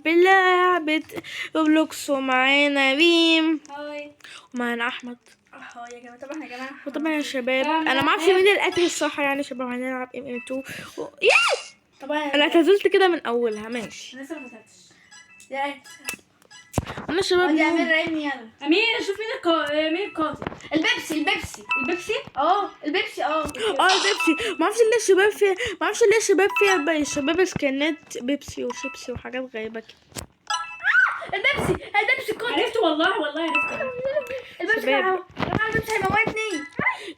بلعبة Roblox، ومعانا ريم hi. ومعانا أحمد. اه يا جماعه، طبعا يا جماعه، وطبعا يا شباب طبعاً أنا معرفش مين القاتل الصح، يعني يا شباب هنلعب MM 2 طبعا أنا اعتزلت كده من أولها. ماشي. انا لسه ما فتحتش. يا أنا شباب يا امير عيني، يلا امير، شوف مين مين القاتل. البيبسي البيبسي. البيبسي. اه البيبسي اه. اه البيبسي، معرفش ليه الشباب فيها، معرفش ليه الشباب فيها الشباب سكنات بيبسي وشيبسي وحاجات غريبة كده. البيبسي البيبسي كنت عرفت والله، والله عرفت. البيبسي شباب. يا جماعه، البيبسي هيموتني.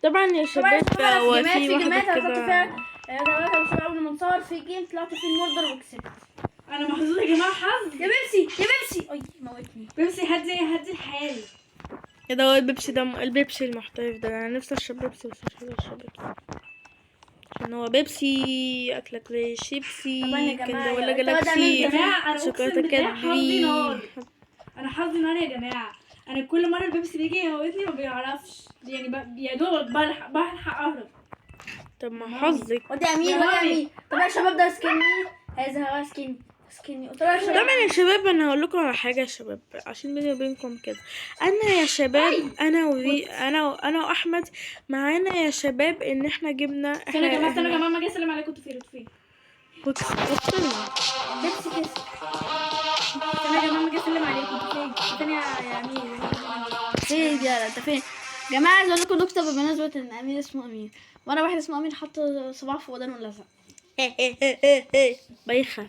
طبعا يا طبعا يا شباب شباب، هو أنا في في واحدة جيمات انا طلعت كده فيها. انا طلعت قبل ما نصور في game طلعت فيه ال murderer وكسبت. انا محظوظة يا جماعه، حظ. يا بيبسي يا بيبسي، اي موتني. بيبسي، هدي هدي الحال. ايه ده؟ هو البيبسي ده، البيبسي المحترف ده. انا نفسي اشرب بيبسي بس مش عايزه اشرب بيبسي عشان هو بيبسي اكلك زي شيبسي. طبعا يا جماعة، كده ولا يا- طبعا ده جالاكسي. يا جماعه، انا اقسم شوكولاتة بالله حظي كادبري. نار. انا حظي نار يا جماعه. انا كل مرة البيبسي بيجي يموتني، ما بيعرفش يعني يا دوب بلحق اهرب. طب ما حظك. ودي امير يا ودي مامي. امير. طبعا يا شباب ده skin ي، هذا هو skin skin ي. طبعا يا شباب، طبعا يا شباب انا هقول لكم على حاجة يا شباب، عشان بيني وبينكم كده، انا يا شباب انا وري انا واحمد معانا يا شباب ان احنا جبنا استنى يا جماعه، استنى يا جماعه، ما اجي اسلم عليكم. انتوا فين؟ انتوا فين؟ وصلنا. بيبسي كسب. استنى يا جماعه، ما اجي اسلم عليكم. انتوا فين؟ فين يا امير؟ فين يا انت فين؟ جماعة عايز اقول لكم نكتة بمناسبة ان امير اسمه امير، وانا واحد اسمه امير حط صباعه في ودانه ولزق. بايخه.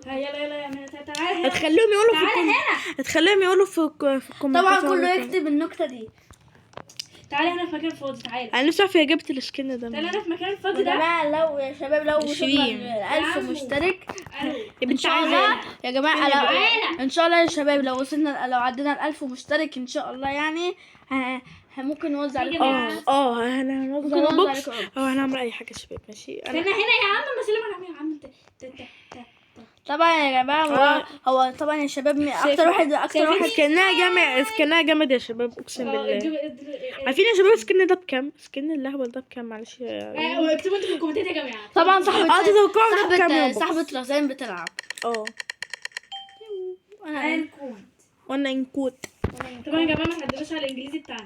ها، يلا يلا يا امير، تعالى هنا. هتخليهم يقولوا في تعالى ال com... هتخليهم يقولوا في الكومنتات. طبعا كله يكتب النكتة دي. تعالى هنا في مكان فاضي، تعالى. انا نفسي اعرف هي جبت ال skin ده تعالى منين. هنا في مكان يا فاضي ده. جماعة لو يا شباب لو وصلنا عشرين. 1000 مشترك الو. يا ان بنت شاء عايزة الله يا جماعة لو تعالى. ان شاء الله يا شباب لو وصلنا، لو عدينا ال 1000 مشترك ان شاء الله يعني ممكن نوزع يا عليكم. جماعة. اه اه، انا ممكن هنوزع نوزع بوكس عليكم. او هنعمل اي حاجة يا شباب. ماشي استنى انا هنا يا عم، ما اسلم على يا عم انت انت انت طبعا يا جماعة هو, هو طبعا يا شباب اكتر واحد اكتر واحد skin ها جامد، skin ها جامد يا شباب، اقسم بالله. عارفين يا شباب skin ده بكام؟ skin اللهبل ده بكام؟ معلش اكتبوا انتوا في الكومنتات يا جماعة. طبعا صاحبة تتوقعوا ده بكام صاحبة Robux؟ صاحبة رزان بتلعب. اه. انا انكود. وانا انكوت. طبعا يا جماعة ما تعدلوش على الانجليزي بتاعنا.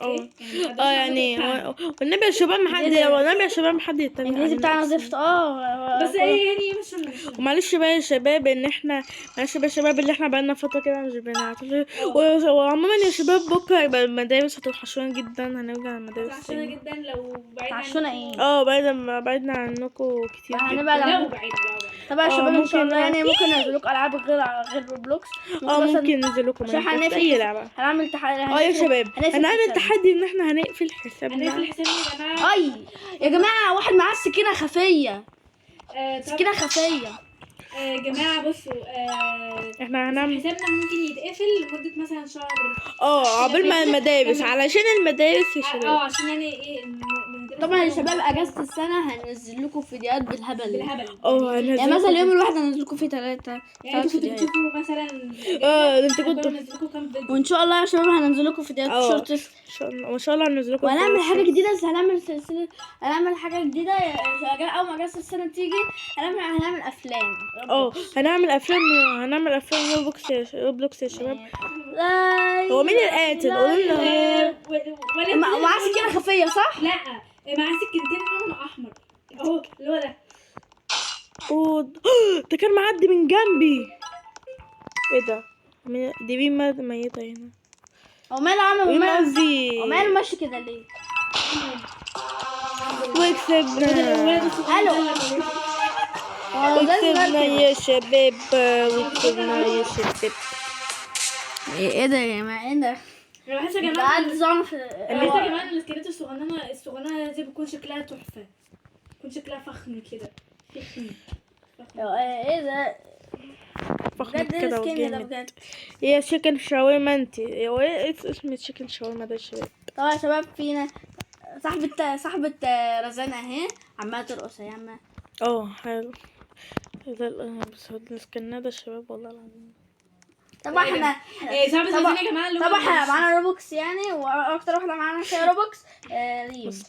اه. okay، يعني ما تعدلوش اه على يعني الإنجليزي بتاعنا. والنبي يا شباب ما حد، والنبي يا شباب ما حد يتريق الانجليزي علينا. بتاعنا زفت اه. بس ايه يعني، مش ومعلش بقى يا شباب ان احنا، معلش بقى يا شباب اللي احنا بقالنا فترة كده مش بنعتذر. وعموما يا شباب بكرة يبقى المدارس، هتوحشونا جدا، هنرجع المدارس وحشونا تاني. جدا لو بعيد وحشونا عنكم. ايه؟ اه بعد ما بعدنا عنكم كتير هنبقى جدا. لو بعيد، لو بعيد. طبعا يا شباب ان شاء ممكن الله يعني ممكن ننزل لكم العاب غير Roblox. اه ممكن ننزل لكم عشان Minecraft، هنقفل اي لعبة. هنعمل تحدي. اه يا شباب هنقفل هنعمل حسابنا. تحدي ان احنا هنقفل حسابنا. هنقفل حسابنا يا جماعة. اي يا جماعة واحد معاه سكينة خفيه. طب سكينة خفيه. يا جماعة بصوا، احنا هنعمل حسابنا ممكن يتقفل لمدة مثلا شهر. اه عقبال ما المدارس، علشان المدارس يا شباب. عشان يعني ايه طبعا يا شباب اجازه السنة هننزل لكم فيديوهات بالهبل. بالهبل. اه يعني هننزل. مثلا اليوم الواحد هننزل لكم فيه ثلاثة يعني ثلاث انتوا كنتوا فيديوهات. بتشوفوا مثلا اه ده انتوا كنتوا ننزل لكم كام فيديو. وان شاء الله يا شباب هننزل لكم فيديوهات اه. shorts. ان شاء الله، وان شاء الله هننزل لكم وهنعمل حاجة جديدة، بس هنعمل سلسلة، هنعمل حاجة جديدة اول ما اجازة السنة تيجي هنعمل افلام. اه هنعمل افلام، هنعمل افلام Roblox يا Roblox يا شباب. لا هو مين القاتل؟ قولوا لنا. ولا معاه سكينة خفية صح؟ لا، معاه سكينتين لونهم احمر اهو، اللي هو ده. اوه ده كان معدي من جنبي. ايه ده؟ دي مين ميتة هنا؟ هو ماله عامل مين ماله قصدي؟ هو ماله ماشي كده ليه؟ وكسبنا. الو هو ده وكسبنا صغير كده. يا شباب، وكسبنا يا شباب. ايه ده يا جماعة؟ ايه ده؟ انا بحس يا ده جماعة، قعد زعم في بحس يا جماعة ان السكينات الصغننه الصغننه دي بيكون شكلها تحفة، بيكون شكلها فخم كده، فخم. ايه ده؟ فخم بجد ايه كده ال skin ده وجامد. بجد؟ يا chicken شاورما انت، هو ايه اسم chicken شاورما ده يا شباب؟ طبعا يا شباب فينا صاحبة رزانة اهي عمالة ترقص اهي عمالة. اه حلو ده بس هو ال skin ده يا شباب والله العظيم. طبعا احنا ايه صعب طبعا يا جماعة اللي هو طبعا احنا معانا Robux يعني، واكتر واحدة معانا فيها Robux ريم.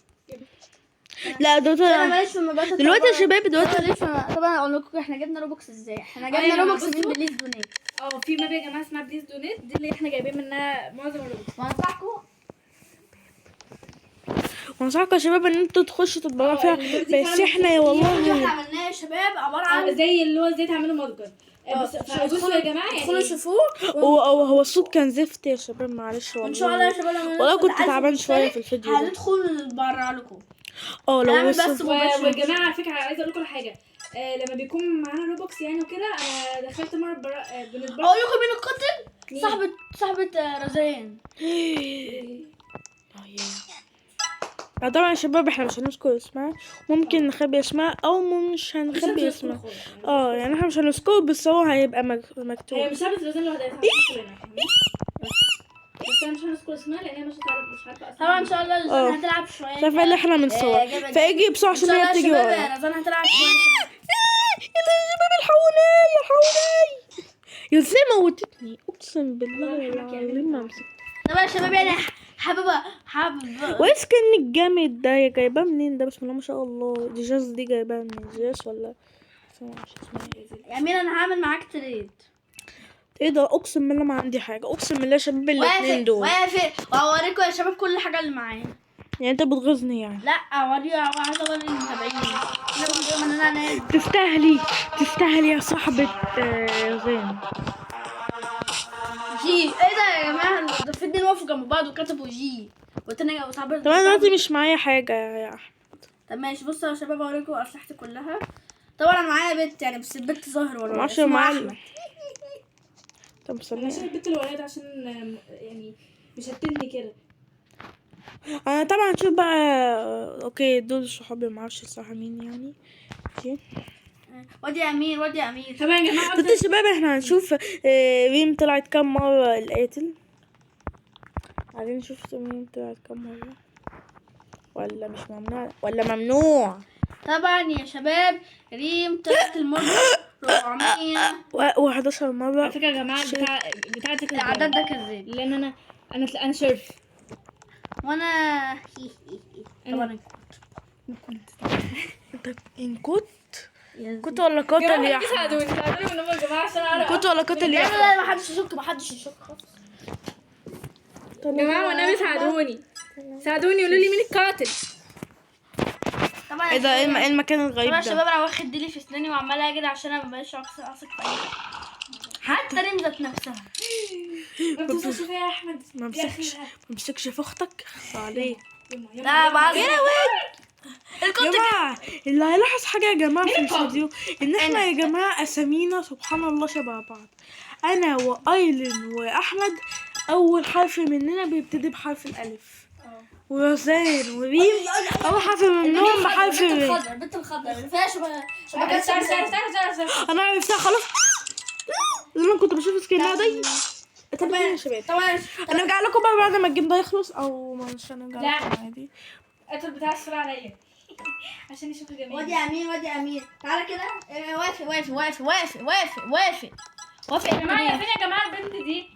لا انا دلوقتي ماليش في المبات. دلوقتي يا شباب دلوقتي ماليش في، طبعا اقول لكم احنا جبنا Robux ازاي. احنا أيوة، جبنا Robux من بصوا. please donate. اه في map يا جماعة اسمها please donate، دي اللي احنا جايبين منها معظم ال Robux. وانصحكم وانصحكم يا شباب ان انتوا تخشوا تتبرعوا فيها، ال map دي بس فعلا احنا يا والله اللي احنا عملناه يا شباب عبارة عن زي اللي هو ازاي تعملوا متجر. بس بصوا يا جماعة يعني ادخلوا شوفوه. هو الصوت كان زفت يا شباب، معلش وان شاء الله يا والله. شباب لما والله ندخل كنت 1000 تعبان شوية في مشترك الفيديو ده. هندخل نتبرع لكم. اه لو هنعمل وصل بس مباشر. ويا جماعة على فكرة عايزه اقول لكم على حاجة، لما بيكون معانا Robux يعني وكده، انا دخلت مرة بنتبرع. اقول لكم مين القاتل؟ صاحبة رزان. لا طبعا يا شباب احنا مش هنذكر اسمها، ممكن نخبي اسمها او مش هنخبي اسمها. اه يعني احنا مش هنذكره، بس هو هيبقى مكتوب. هي مش عارفه رزان لوحدها، هي كلنا، بس انا مش هنذكر اسمها لان هي مش هتعرف، مش عارفه اصلا. طبعا ان شاء الله رزان هتلعب شوية. شايفه اللي احنا بنصور، جابت- فاجي بسرعة ان عشان شاء هي الله يا بتيجي شباب ورايا. رزان هتلعب شوية. يلا يا شباب الحقوني الحقوني، يا ازاي موتتني، اقسم بالله العظيم ما مسكت. طبعا يا شباب يعني حابب وايه skin الجامد ده يا جايباه منين ده؟ بسم الله ما شاء الله. دي جاز، دي جايباها منين؟ جاز ولا مش اسمها ايه؟ يا امير انا هعمل معاك trade. ايه ده؟ اقسم بالله ما عندي حاجة، اقسم بالله يا شباب الاثنين وافق دول. وافق، وهوريكم يا شباب كل حاجة اللي معايا. يعني انت بتغيظني يعني؟ لا اوري، عايزه اوري المتابعين. انا بقول ان انا نازل. تستاهلي تستاهلي يا صاحبة زين. جي ايه ده يا جماعة؟ ده في اتنين وقفوا جنب بعض وكتبوا جي، والتاني وصاحبة. طب انا دلوقتي مش معايا حاجة يا احمد. طب ماشي، بصوا يا شباب اوريكم اسلحتي كلها. طبعا انا معايا بت يعني، بس البت ظاهر ورايا، معرفش اسمه معايا. احمد. طب انا استنى، شايف البنت اللي ورايا ده عشان يعني مشتتني كده. انا طبعا شوف بقى. okay دول صحابي، معرفش الصراحة مين يعني. okay وادي يا امير، وادي يا امير. طبعا يا جماعة طب يا شباب احنا هنشوف ريم طلعت كام مرة القاتل. عايزين نشوف ريم طلعت كام مرة، ولا مش ممنوع ولا ممنوع؟ طبعا يا شباب ريم طلعت المرة 400. و11 مرة. على فكرة يا جماعة بتاع دي كذاب. العدد ده كذاب. لان انا sheriff. وانا طبعا كنت انت ان كنت ولا قاتل يا احمد؟ ساعدوني ساعدوني من يا جماعة عشان اعرف. كنت ولا قاتل لا يا لا احمد؟ لا، محدش يشك، محدش يشك خالص. يا جماعة والنبي ساعدوني ساعدوني، قولوا لي مين القاتل. طبعا ايه ده؟ ايه المكان الغريب طبعا يا ده؟ شباب انا واخد ديلي في اسناني وعماله اجري عشان انا مبقاش اثق في اي حد، حتى ريم ذات نفسها. ما بتوصلش فيا يا احمد. ما مسكش ما مسكش في اختك، خص عليك. لا بعد يا جماعة اللي هيلاحظ حاجة يا جماعة في الفيديو ان احنا يا جماعة اسامينا سبحان الله شبه بعض. انا وايلين واحمد اول حرف مننا بيبتدي بحرف الالف، ورزان وريم اول حرف منهم بحرف البنت الر. الخضراء، البنت الخضراء اللي فيها شبكات. تعالى تعالى تعالى تعالى. انا عرفتها خلاص، لما كنت بشوف skin ها دي. طب يا شباب طبعا انا ارجع لكم بقى بعد ما ال game ده يخلص، او مش هنرجع لا. لكم عادي. قتل بتاع السرعة عليا عشان يشوف الجميع. وادي يا امير، وادي يا امير، تعالى كده. إيه، وافق وافق وافق وافق وافق وافق وافق يا جماعة يا فين يا جماعة البنت دي؟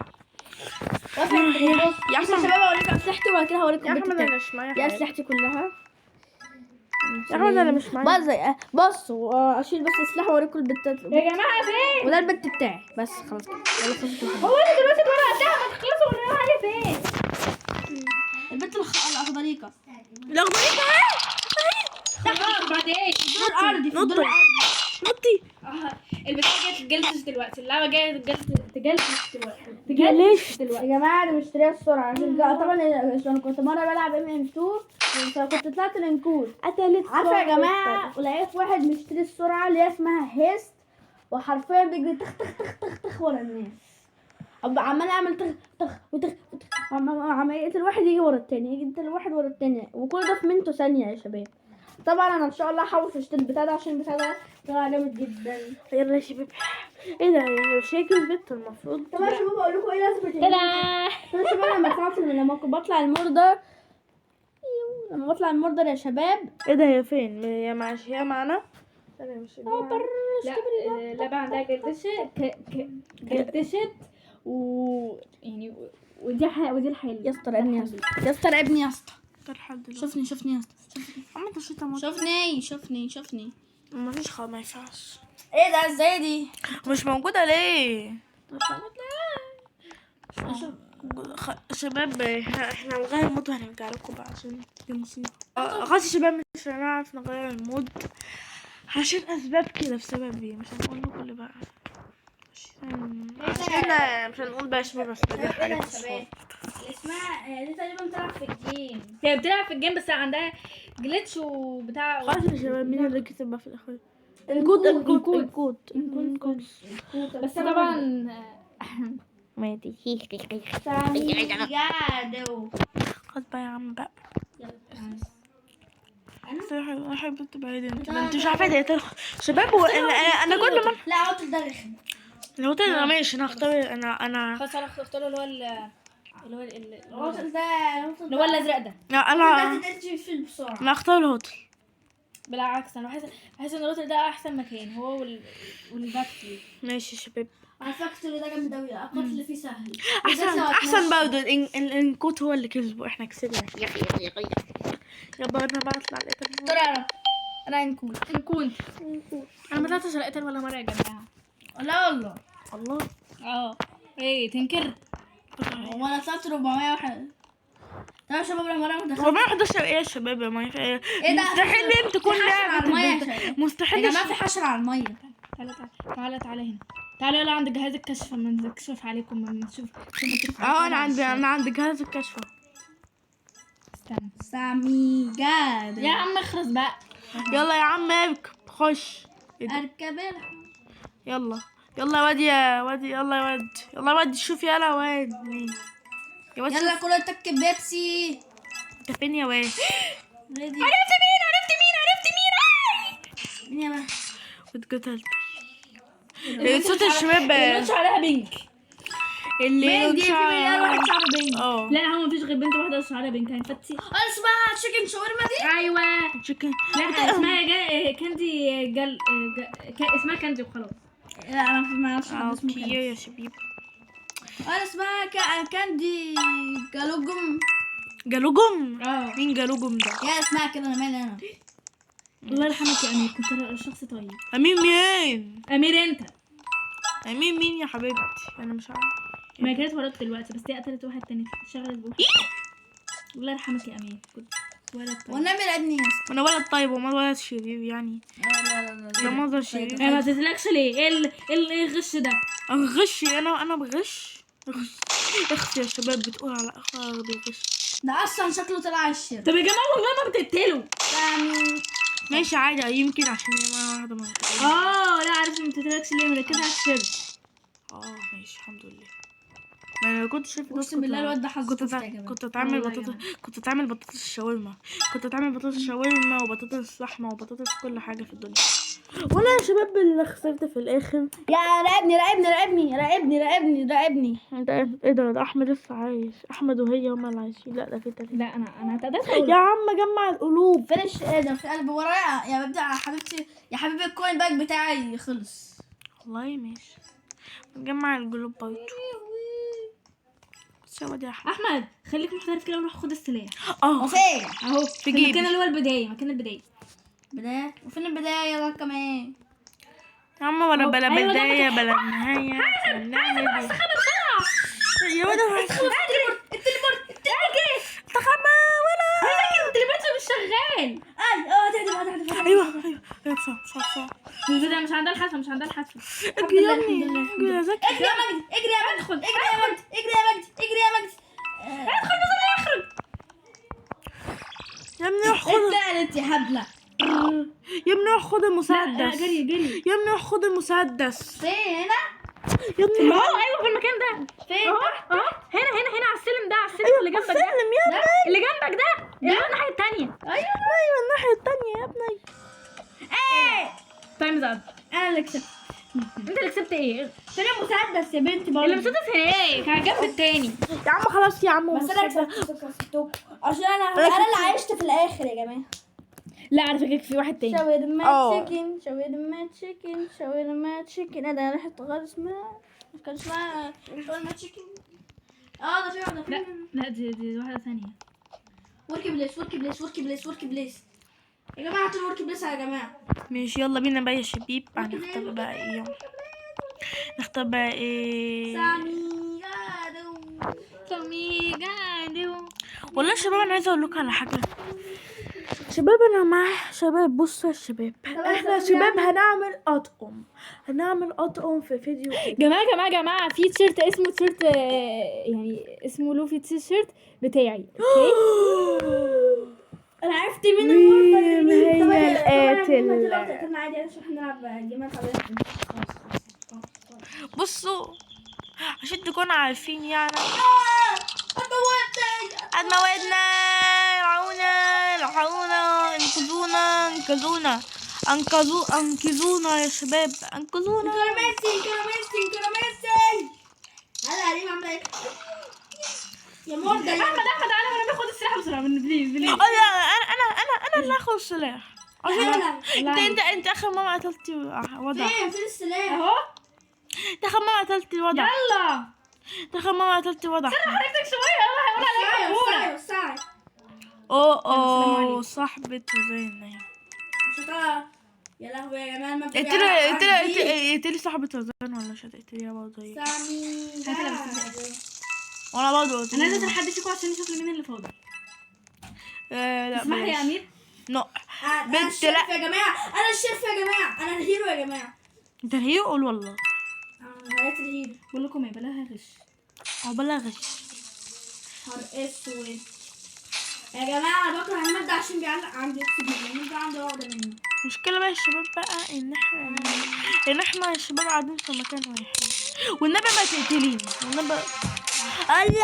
وافق. يا بص يا احمد شباب اوريكم اسلحتي وبعد كده هوريكم يا البنت احمد بتاعتي. انا مش معايا دي حاجة. اسلحتي كلها. يا احمد انا مش معايا. بص اشيل بس السلاح واوريكم البنت. يا جماعة فين؟ وده البنت بتاعي بس، خلاص كده. يلا خش في الحاجة. هو انت دلوقتي اتورقتها، ما تخلصوا ولا علي فين؟ البنت الاخضريقه. الاخضريقه. خلاص بعد ايه؟ الدور الارضي، في الدور نطي الارضي. نطي. البتاع جاية تجلتش دلوقتي، اللعبة جاية تجلتش دلوقتي. ليش؟ دلوقتي يا جماعة انا مشتريها السرعة عشان طبعا عشان كنت مرة بلعب MM 2 كنت طلعت الانكود. قتلت. عارفه يا جماعة، ولقيت واحد مشتري السرعة اللي هي اسمها haste، وحرفيا بيجري تخ تخ تخ تخ تخ ورا الناس. ابقى عمال اعمل تخ تخ وتخ وتخ، عمال يقتل واحد يجي ورا التاني، يقتل واحد ورا التاني، وكل ده في منتو ثانية يا شباب. طبعا انا ان شاء الله هحاول اشتري البتاع ده عشان البتاع ده طلع جامد جدا. يلا يا شباب، ايه ده؟ هي مش هي كسبت المفروض؟ طبعا يا شباب اقول لكم ايه لازمه تدا. طبعا يا شباب لما طلعت، لما كنت بطلع ال murder، لما بطلع ال murder يا شباب. ايه ده؟ هي فين؟ هي مع هي معانا؟ انا مش لا اللعبة عندها جلدشت جلدشت و يعني ودي ودي الحل. يا اسطى ابني يا اسطى، يا اسطى ابني يا اسطى. اختار حد دلوقتي. شوفني شوفني يا اسطى. عم انت شو تموت؟ شوفني شوفني شوفني. مفيش خلاص، ما ينفعش. ايه ده؟ ازاي دي؟ مش موجودة ليه؟ شوف. شباب احنا هنغير ال mode وهنرجع لكم بقى عشان دي مصيبة. خلاص يا شباب مش هنعرف نغير ال mode عشان اسباب كده، بسبب ايه مش هنقول لكم اللي بقى، عشان مش هنقول بقى يا شباب، بس دي ايه ده حاجة يا شباب؟ اللي اسمها دي تقريبا بتلعب في ال game. هي بتلعب في ال game بس عندها glitch وبتاع. خلاص يا شباب، مين اللي كسب بقى في الاخر؟ الكود الكود الكود الكود. بس طبعا مادي. سامي. خلاص بقى يا عم بقى. يلا. روحي يا بنت بعيد، انت انت مش عارفه تقتل شباب. هو انا كل ما لا عطل ده رخم. لو قلت انا ماشي، انا هختار انا خلاص انا اختار اللي هو اللي هو العطل ده العطل اللي هو الازرق ده. لا انا ده تقتل فيه بسرعة. انا هختار الهوتل. بالعكس انا بحس ان الهوتل ده احسن مكان، هو وال factory. ماشي يا شباب. على factory ده جامد اوي، القتل اللي فيه سهل. احسن احسن برضه الانكوت هو اللي كسبه، احنا كسبنا. يلا انا بقى اطلع القتل. اختار انا انكود. نكون انا ما طلعتش على القتل ولا مرة يا جماعة. لا والله. الله. ايه تنكر؟ هو انا طلعت 401. تمام يا شباب، لما انا دخلت 411 ايه يا شباب؟ ما ينفع. ايه ده؟ مستحيل تكون في حشرة على لعبة المية يا البنت. شباب. مستحيل يا جماعة في حشرة على المية. تعالى تعالى تعالى تعالى هنا، تعالى يلا عند جهاز الكشف اما نكشف عليكم، اما نشوف. انا عندي جهاز الكشف. استنى سامي جاد. يا عم اخرس بقى. يلا يا عم اركب خش. إيه ده؟ اركب الح- يلا يلا يا واد يا واد، يلا يا واد، يلا يا واد، شوف يلا يا واد مين. يا واد يلا شوف. كله تك بيبسي. انت فين يا واد؟ ready. عرفت مين؟ عرفت مين؟ عرفت مين؟ آي! مين يا بقى؟ واتقتلت. إيه صوت الشباب اللي شعرها pink. اللي مين دي؟ في مليار واحد شعره pink. اه لا هو مفيش غير بنت واحدة شعرها pink هنفتي. انا اسمها chicken شاورما دي. ايوه. chicken. لا اسمها كاندي جل اسمها كاندي وخلاص. لا انا ما اعرفش حد اسمه okay كاندي. يا شباب. انا اسمها كاندي جالوجم. جالوجم. اه مين جالوجم ده؟ يا اسمها كده، انا مالي انا. الله يرحمك يا امير، كنت شخص طيب. امين مين؟ امير انت. امين مين يا حبيبتي؟ انا مش عارفه. ما هي كانت وراك دلوقتي بس هي قتلت واحد تاني، شغلت بواحد. الله يرحمك يا امير، كنت ولد طيب. والنبي لعبني يا اسطى. انا ولد طيب وما ولد شرير يعني. لا لا لا ده منظر شرير. انا ما قتلتلكش ليه؟ ايه ايه الغش ده؟ غش؟ انا بغش؟ اخس اخس يا شباب، بتقول على اخوها بيغش. ده اصلا شكله طلع على الشر. طب يا جماعة والله ما بتقتلوا. سامي. ماشي عادي، يمكن عشان هي مرة واحدة ما لا عارف ما بتقتلكش ليه، مركزه على الشر. ماشي الحمد لله. ما انا لو كنت شايف اقسم بالله الواد ده حظه كنت كفته يا جماعة. كنت اتعمل والله يا بطاطس، كنت اتعمل بطاطس الشاورما، كنت اتعمل بطاطس الشاورما وبطاطس لحمه وبطاطس كل حاجة في الدنيا. وانا يا شباب اللي خسرت في الاخر. يا راقبني راقبني راقبني راقبني راقبني راقبني. انت ايه ده؟ ده احمد لسه عايش. احمد وهي هما اللي عايشين. لا ده في تلاتة. لا انا اتقتلت. يا عم جمع القلوب. فين ايه ده؟ في قلب ورايا يا ببدا يا حبيبتي، يا حبيبي ال coin bag بتاعي خلص. والله ماشي، نجمع القلوب برضه. بس يا واد يا احمد. احمد خليك محترف كده وروح خد السلاح. وفين اهو في في جيبي. المكان اللي هو البداية، مكان البداية. بداية؟ وفين البداية يلا كمان؟ يا عم ولا بلا أيوة، ده بداية بلا نهاية. بنعمل إيه؟ استخبى بسرعة. يا واد ال teleport ال teleport. استخبى ولا ال teleport مش شغال. اي اه تحت تحت. ايوه ايوه ايوه بسرعة بسرعة بسرعة. مش مش عندها الحاسة، مش عندها الحاسة. اجري يا ابني، اجري يا زكي. اجري يا مجدي، اجري يا مجدي، ادخل. اجري يا مجدي، اجري يا مجدي، اجري يا مجدي. ادخل بسرعة اخرج. يا ابني روح خد، اتقلت يا هبلة. يا ابني روح خد لا المسدس. جري جري. يا ابني روح خد المسدس. فين هنا؟ يا ابني ما هو ايوه في المكان ده. فين؟ اهو اهو هنا هنا هنا على السلم ده، على السلم اللي جنبك ده. السلم يا ابني. اللي جنبك ده اللي هو الناحية التانية. ايوه ايوه الناحية التانية يا ابني. ايه time's up. انا اللي كسبت. انت اللي كسبت ايه؟ فين المسدس يا بنتي برضه؟ اللي مسدس هناك على الجنب التاني. يا عم خلاص يا عم. بس انا كسبتكم عشان انا اللي عشت في الاخر يا جماعة. لا على فكرة في واحد تاني. شاورما اه. chicken، شاورما chicken، شاورما chicken. انا ريحه غير اسمها، مش كان اسمها شاورما chicken. اه ده في واحدة. لا لا دي واحدة ثانية. workplace workplace workplace workplace. يا جماعة هاتوا ال workplace يا جماعة. ماشي يلا بينا بقى يا شبيب. هنختار بقى ايه؟ نختار بقى ايه؟ سامي جادو. سامي جادو. والله يا شباب انا عايزه اقول لكم على حاجة شباب. انا مع شباب. بصوا يا شباب، احنا شباب هنعمل اطقم، هنعمل اطقم في فيديو كده. جماعة جماعة جماعة، في تيشيرت اسمه تيشيرت، يعني اسمه لوفي تيشيرت بتاعي. okay. انا عرفت مين المرة. مين هي القاتل؟ قتلنا عادي عشان احنا نلعب جيمات عادية. بصوا عشان تكونوا عارفين يعني اتموتني. اتموتنا. الحقونا الحقونا، انقذونا انقذونا انقذو انقذونا يا شباب، انقذونا. كراميسي كراميسي كراميسي. هلا ريم عامله ايه؟ يا مردة. احمد احمد تعالى وانا باخد السلاح بسرعة من please please. لا انا اللي هاخد السلاح عشان لا انت اخر مرة قتلتي وضع. فين السلاح؟ اهو. انت اخر مرة قتلتي الوضع. يلا انت اخر مرة قتلتي وضع. حركتك شوية. يلا هيقول عليك وسعي مبهوره. وسعي. اوه السلام اوه عليكم. صاحبة وزين. مش هتعرف. يا لهوي يا جماعة المبدأ. اقتلي اقتلي اقتلي صاحبة وزين ولا مش هتقتليها برضه هي؟ سامي. وانا برضه انا عايزه اسال حد فيكم عشان نشوف مين اللي فاضل. لا اسمح لي يا بلاش. امير. no. انا بنت ال sheriff لا. يا جماعة، انا ال sheriff يا جماعة، انا ال hero يا جماعة. انت ال hero؟ قول والله. انا بقيت ال hero. بقول لكم يا بلاها غش. او بلا غش. نهار اسود يا جماعة، انا بكره المادة عشان بيعلق عندي، اقسم بالله المادة عندي عقده منه. المشكلة بقى يا شباب بقى ان احنا يا شباب قاعدين في مكان واحد. والنبي ما تقتليني والنبي. الله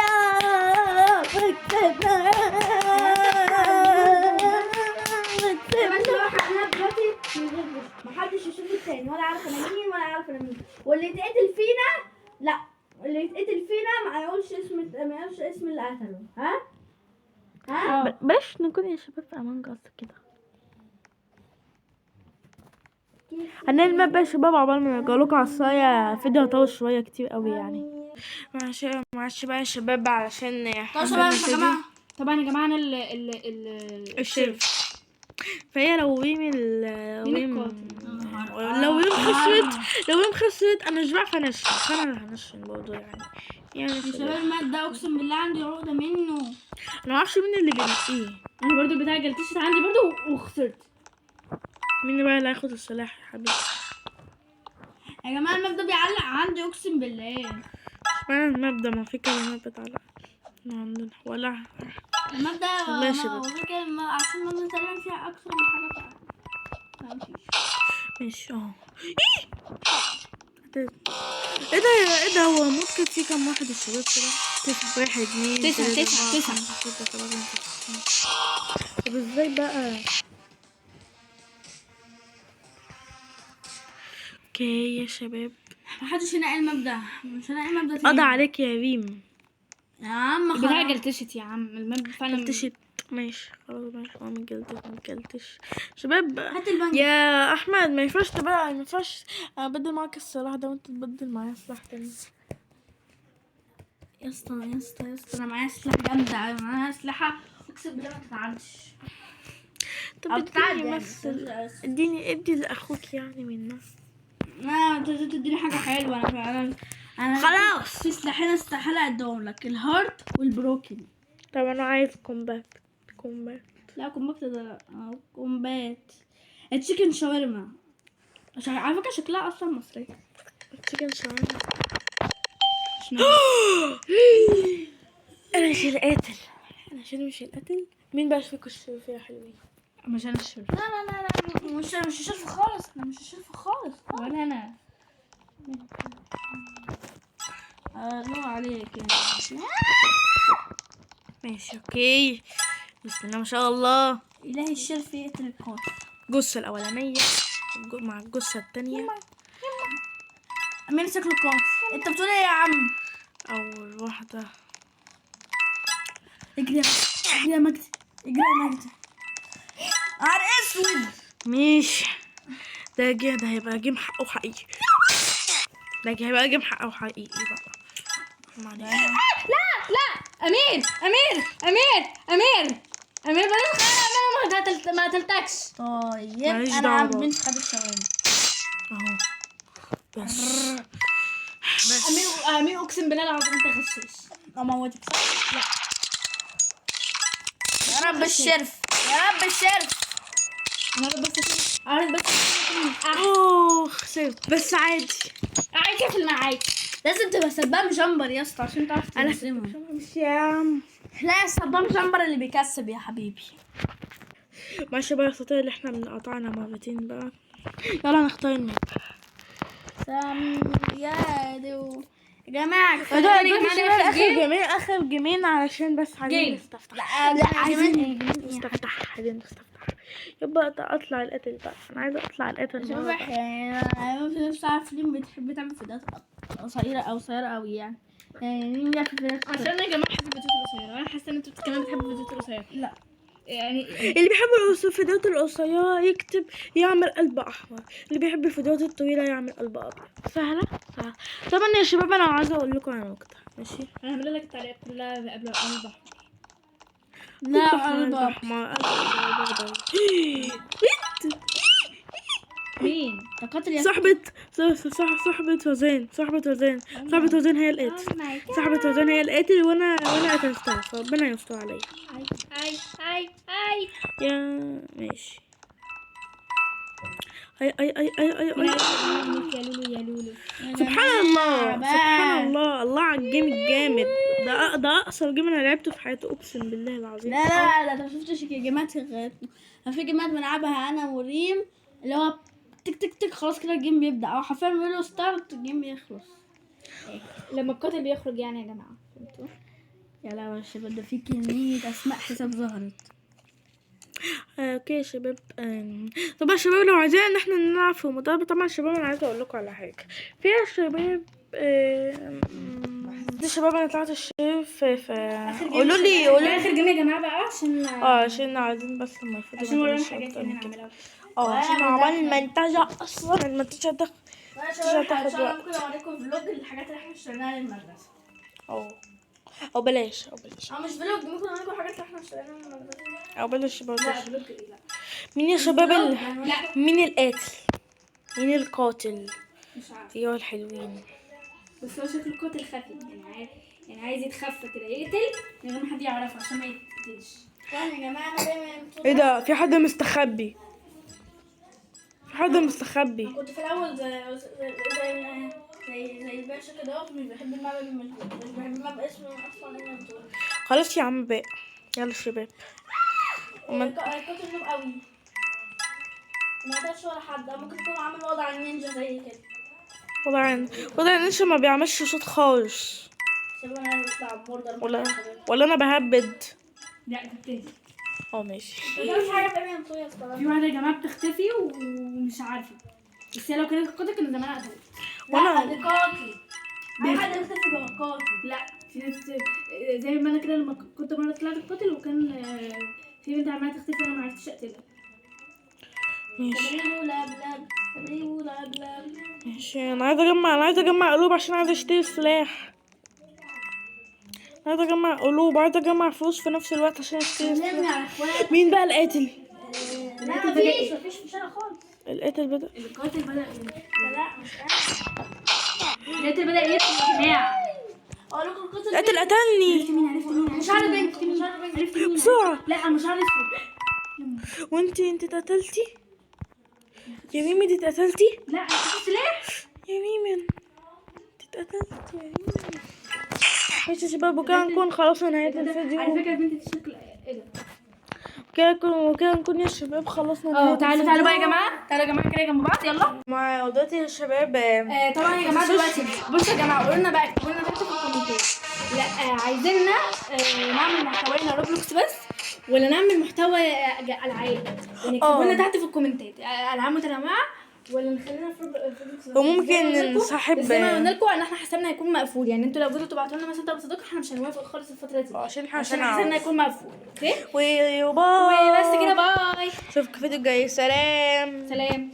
بس لو احنا دلوقتي من غير غش، محدش يشوف التاني ولا عارف انا مين ولا عارف انا مين، واللي يتقتل فينا لا، اللي يتقتل فينا ما يقولش اسم، ما يقولش اسم اللي قتله. ها ها بلاش نكون يا شباب في Among Us كده. هنعمل map يا شباب عقبال ما نرجع لكم على الصاية. فيديو هطول شوية كتير قوي يعني. معلش معلش بقى يا شباب علشان طب شباب يا جماعة. طبعا يا جماعة انا ال ال ال ال sheriff. فهي لو ريم مين ريم القاتل؟ لو ريم خسرت، لو ريم خسرت انا مش بعرف انشن، فانا اللي هنشن برضه يعني. يعني يا شباب. شباب المادة اقسم بالله عندي عقده منه. انا معرفش مين اللي بينقيه. انا برضو بتاع جلتشت عندي برضو وخسرت. مين بقى اللي هياخد السلاح يا حبيبي؟ يا جماعة المبدأ بيعلق عندي اقسم بالله. اشمعنى ال map ده؟ ما في كذا map اتعلق عندنا ولا المبدأ والله يا شباب. وغير كده عشان المبدأ تقريبا فيها اكثر من حاجة مفيش. ماشي اهو. ايه ايه ده ايه ده؟ هو موت كان فيه كام واحد الشباب كده؟ 9 1 2 تسعة، 3 تسعة، 4 تسعة. 5 6 7 8 9. طب ازاي بقى؟ okay يا شباب. محدش ينقي المبدأ، مش هنقي المبدأ تاني. قضى عليك يا ريم. يا عم بتاع خلاص. جلتشت يا عم ال map فعلا. جلتشت. ماشي خلاص ماشي. هو ما جلتش ما جلتش شباب. هات البنك. يا احمد ما ينفعش تبقى، ما ينفعش ابدل معاك السلاح ده وانت تبدل معايا سلاح تاني. يا اسطى يا اسطى يا اسطى، انا معايا سلاح جامدة، أنا معايا اسلحة اقسم بالله ما تتعدش. طب أو بتعدي اديني يعني، بس بس اديني ادي لاخوك يعني منه. لا انت لازم تديني حاجة حلوة. انا فعلا انا خلاص. في سلاحين استحالة اديهم لك، ال heart وال broken. طب انا عايز compact compact. لا compact ده لا. Compact ال chicken شاورما. على فكرة شكلها اصلا مصري. chicken شاورما. انا مش القاتل، انا عشان مش القاتل. مين بقى فيكم ال sheriff يا حلوين؟ مش انا ال sheriff. لا لا لا لا، مش ال sheriff خالص، انا مش ال sheriff خالص. ولا انا. الله عليك يعني. ماشي okay. بسم الله ما شاء الله. الهي ال sheriff يقتل القاتل. الجثة الأولانية مع الجثة التانية. مين مسك القاتل؟ انت بتقول ايه يا عم؟ أول واحدة. اجري اجري يا مجدي، اجري يا مجدي. عرق اسود. ماشي ده جه، ده هيبقى game حقه حقيقي. ده هيبقى game حقه حقيقي بقى. معلش. لا لا، امير امير امير امير امير بلاش خيانة، امير ما قتلتكش. طيب ماليش انا دعوة. عند بنت خدت ثواني اهو بس. امير اقسم بالله العظيم انت غشاش. اموتك صح؟ لا يا رب الشرف، يا رب الشرف. انا عارف بس، عارف بس. اوه خسرت بس عادي. عادي في المعاك. لازم تبقى spam jumper يا اسطى عشان تعرف انا تهزمه. مش يا عم. لا spam jumper اللي بيكسب يا حبيبي. ماشي بقى يا اساطير، اللي احنا بنقطعنا مرتين بقى. يلا نختار ال map. سام يا دو يا جماعة كفاية. ده يا جماعة، ده آخر اخر game. جيمين، اخر جيمين علشان بس عايزين game. نستفتح. لا لا عايزين نستفتح، عايزين نستفتح. يبقى اطلع القتل بقى، انا عايزه اطلع القتل شباب مرة بقى. يعني انا في نفسي عارف ليه بتحب تعمل فيديوهات قصيرة او قصيرة قوي يعني. يعني مين بيعمل فيديوهات قصيرة؟ عشان يا جماعة بحب الفيديوهات القصيرة، انا حاسه ان انتوا كمان بتحبوا الفيديوهات القصيرة. لا يعني اللي بيحب الفيديوهات القصيرة يكتب يعمل قلب أحمر، اللي بيحب الفيديوهات الطويلة يعمل قلب أبيض. سهلة سهلة. طبعا يا شباب أنا عايزة أقول لكم على نكتة، ماشي؟ انا هعمل لك التعليقات كلها قبل البحر. لا قلب قلب أحمر، قلب أخضر. مين؟ ده قاتل يا صاحبة صاحبة وزان، صاحبة وزان، صاحبة وزان هي القاتل. صاحبة وزان هي القاتل، وأنا قتلتها، فربنا يستر عليا. اي اي اي يا ماشي. اي اي اي اي اي اي. يا لولو يا لولو. سبحان الله، سبحان الله، الله على ال game الجامد ده. ده اقصر game انا لعبته في حياتي، اقسم بالله العظيم. لا لا لا، ده ما شفتش جيمات غير في جيمات بنلعبها انا وريم اللي هو تك تك تك خلاص كده ال game بيبدأ، او حرفيا بيقولوا start ال game بيخلص. لما القاتل بيخرج يعني يا جماعة، فهمتوا؟ يا لهوي يا شباب، ده في كمية اسماء حساب ظهرت. Okay يا شباب. طبعا يا شباب لو عايزين ان احنا نلعب في مضاربة، طبعا يا شباب انا عايزه اقول لكم على حاجة. في يا شباب دي شباب انا طلعت ال sheriff في قولوا لي، قولوا لي اخر game يا جماعة بقى عشان عشان عايزين بس لما يفوتوا عشان ما ورانا نعملش حاجات أكتر يعني من كده. نعملها. عشان عمال المنتجة اصلا، المنتجة ده يا شباب هتاخد ان شاء الله وقت. ممكن اوريكم vlog الحاجات اللي احنا اشتريناها للمدرسة. او بلاش، او بلاش. او مش vlog، ممكن اوريكم الحاجات اللي احنا اشتريناها للمدرسة. او بلاش برضه. لا vlog ايه؟ لا مين يا شباب لا مين القاتل؟ مين القاتل؟ مش عارفه، ايوه الحلوين. بس هو شكله قاتل خفي يعني، يعني عايز يتخفى كده، يقتل من غير ما حد يعرفه عشان ما يتقتلش. طبعا يا جماعة انا دايما ايه ده؟ في حد مستخبي، في حد مستخبي. كنت في الاول زي زي زي زي الباشا كده اهو، مش بحب ال map، مش بحب ال map اسمه اصلا ايه بتقول. خلاص يا عم بقى، يلا شباب. قاتل noob قوي، ما قتلش ولا حد، أو ممكن يكون عامل وضع النينجا زي كده. وضع النينجا ما بيعملش صوت خالص. شباب انا عايز اطلع border. ولا انا بهبد. لا انت بتهدي. ماشي. ما تعملش حاجة في ايمن يا اسطى. في واحدة يا جماعة بتختفي ومش عارفه، بس هي لو كانت قاتل كان زمان قتلت. لا ده قاتل، اي حد يختفي بقى قاتل. لا في ناس زي ما انا كده لما كنت مرة طلعت القاتل وكان في بنت عماله تختفي وانا ما عرفتش اقتلها. ماشي. تبريبو لاب لاب، تبريبو لاب لاب. ماشي، انا عايزه اجمع، انا عايزه اجمع قلوب عشان عايزه اشتري سلاح. عايزه اجمع قلوب، عايزه اجمع فلوس في نفس الوقت عشان اشتري سلاح. سلمني على اخوات. مين بقى القاتل؟ لا مفيش مش انا خالص. القاتل بدأ. القاتل بدا لا لا مش انا. القاتل بدا يقتل يا جماعة. اقول لكم القاتل القاتل قتلني. مين؟ عرفت مين؟ مش عارف بنت، مش عارف بنت. عرفت مين؟ بسرعة. لا انا مش عارف اسود. وانتي انت اتقتلتي يا ميمي؟ دي اتقتلتي؟ لا انا كنت سلاح. يا ميمي انت اتقتلتي يا ميمي. ماشي يا شباب، وكده نكون خلصنا نهاية الفيديو. على فكرة البنت دي شكل ايه ده؟ وكده نكون يا شباب خلصنا نهاية تعالوا تعالوا بقى يا جماعة، تعالوا يا جماعة كده جنب بعض يلا. مع دلوقتي يا شباب. طبعا يا جماعة دلوقتي بصوا يا جماعة، قولوا لنا بقى، اكتبوا لنا تحت في الكومنتات، لا عايزيننا نعمل محتوانا Roblox بس ولا نعمل محتوى العاب؟ يعني اكتبوا لنا تحت في الكومنتات العاب متنوعة ولا نخلينا في Roblox بس. وممكن نسحب. زي ما قلنا لكم ان احنا حسابنا هيكون مقفول، يعني انتوا لو جيتوا تبعتوا لنا مثلا طلب صداقه احنا مش هنوافق خالص الفترة دي، عشان احنا عشان حسابنا هيكون مقفول. okay و bye. وبس كده، bye. اشوفكم في الفيديو الجاي. سلام. سلام.